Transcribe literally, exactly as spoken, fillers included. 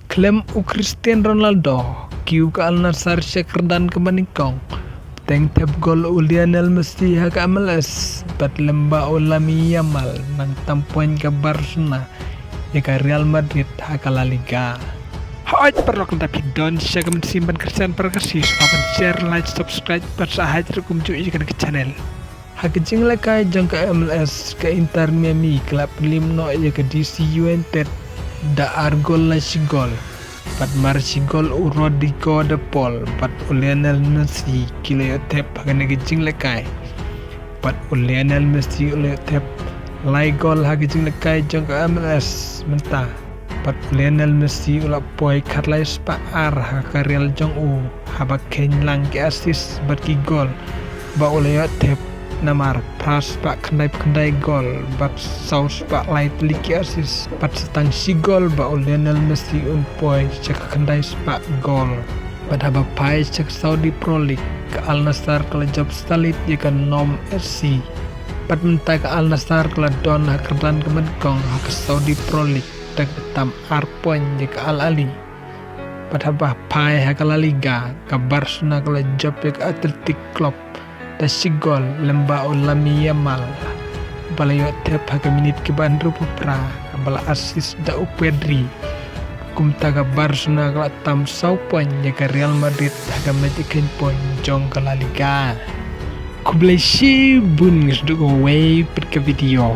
Khlem u Cristiano Ronaldo, kiew ka Al Nassr sha kyrdan kaba nyngkong. Teng thep gol u Lionel Messi ha ka M L S, bad lyngba u Lamine Yamal nang tam point ka Barcelona ïa ka Real Madrid ha ka La Liga. Hooid paralok, lada phi don sha ka mynsiem ban kyrshan para Khasi, sngewbha ban share, like, subscribe bad sa hait ruh kumjuh ïa kane ka channel. Ha ka jinglehkai jong ka M L S, ka Inter Miami ka la pynrem noh ïa ka D C United da ar gol la shi gol. Bad mar shi gol u Rodrigo de Paul bad u Lionel Messi ki la ïoh thep ha kane ka jinglehkai. Bad u Lionel Messi u la ïoh thep lai gol ha ka jinglehkai jong ka M L S mynta. Bad u Lionel Messi u la poi khatlai spah ar ha ka Real jong u, haba kheiñ lang ki assist bad ki gol ba u la ïoh thep, namar phra spah khyndai phew khyndai gol bad saw spah lai tylli ki assist, bad sa tang shi gol ba u Lionel Messi un poi sha ka khyndai spah gol. Bad haba phai sha ka Saudi Pro League, ka Al Nassr ka la jop sha lid ïa ka Nome S C. Bad mynta ka Al Nassr ka la don ha ka kyrdan kaba nyngkong ha ka Saudi Pro League da kaba tam ar point ïa ka Al Ahly. Bad haba phai ha ka La Liga, ka Barcelona ka la jop ïa ka Athletic Club da shi gol lyngba u Lamine Yamal ba la ïoh thep ha ka minit kaba hynriewphew phra, ba la assist da u Pedri. Kumta ka Barcelona ka la tam saw point ïa ka Real Madrid ha ka match kheiñ point jong ka La Liga. Khublei shibun, ngin sa ïakynduh kawei pat ka video.